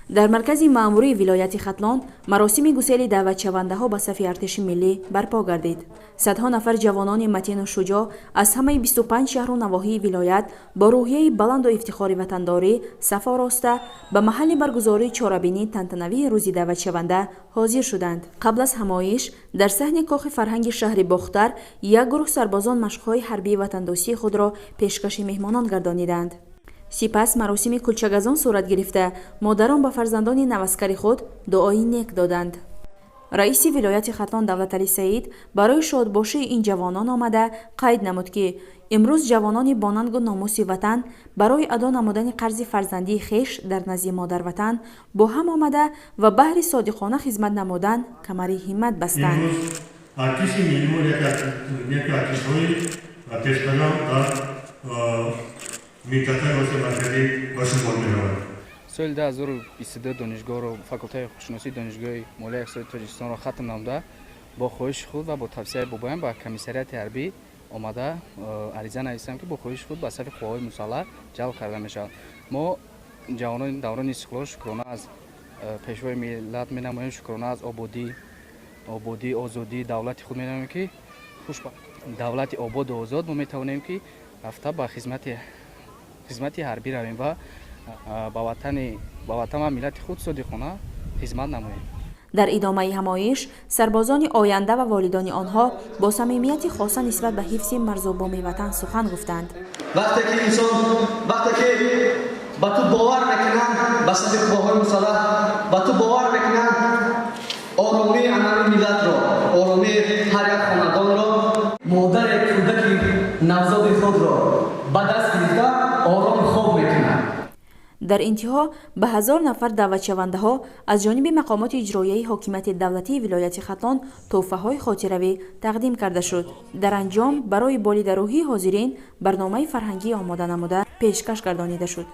Дар маркази маъмурии вилояти Хатлон маросими гусели даъватшавандаҳо ба сафи артиши миллӣ барпо гардид. Садҳо нафар ҷавонони матину шуҷоъ аз ҳамаи 25 шаҳру навоҳии вилоят бо рӯҳияи баланду ифтихори ватандорӣ саф ороста, ба маҳалли баргузории чорабинии тантанавии рӯзи даъватшаванда ҳозир шуданд. Қабл аз ҳамоиш дар саҳни кохи фарҳанги шаҳри Бохтар як гурӯҳ сарбозон машқҳои ҳарбии ватандӯстии худро пешкаши меҳмонон гардониданд. Сипас маросими кулчагазон сурат гирифта, модарон ба фарзандони наваскари худ дуои нек доданд. Раиси вилояти Хатлон Давлаталӣ Саид барои шодбошии ин ҷавонон омада, қайд намуд, ки имрӯз ҷавонони бонангу номуси ватан барои адо намудани қарзи фарзандии хеш дар назди модарватан бо ҳам омада ва баҳри содиқона хизмат намудан камари ҳиммат бастанд. Артиши миллӣ яке артишҳои пешқадам дар минтақаи Осиёи Марказӣ ба шумор меравад. Соли 2022 донишгоҳро, факултаи ҳуқуқшиносии Донишгоҳи молияи иқтисоди Тоҷикистонро хатм намуда, бо хоҳиши худ ва бо тавсияи бобоям ба комиссариати ҳарбӣ омада, ариза нависам, ки бо хоҳиши худ ба сафи қувваҳои мусаллаҳ ҷалб карда мешавад. Мо, ҷавонони даврони истиқлол, шукрона аз Пешвои миллат менамоем, шукрона аз ободӣ, озодии давлати худ менамоем, ки хуш давлати ободу озод мо метавонем, ки рафта ба хизмати ҳарбӣ равем ва ба ватан ва миллати худ содиқона хизмат намоем. Дар идомаи ҳамоиш сарбозони оянда ва волидони онҳо бо самимияти хоса нисбат ба ҳифзи марзу буми ватан сухан гуфтанд. Вақте ки инсон, вақте ки ба ту бовар мекунанд, ба сафи қувваҳои мусаллаҳ ба ту бовар мекунанд, оромии амали миллатро, оромии ҳар як хонадонро, модаре кӯдаки навзоди худро ба даст гирифта ором хоб мекунад. Дар интиҳо ба 1000 нафар даъватшавандаҳо аз ҷониби мақомоти иҷроияи ҳокимияти давлатии вилояти Хатлон тӯҳфаҳои хотиравӣ тақдим карда шуд. Дар анҷом барои болидарӯҳии ҳозирин барномаи фарҳангӣ омода намуда пешкаш гардонида шуд.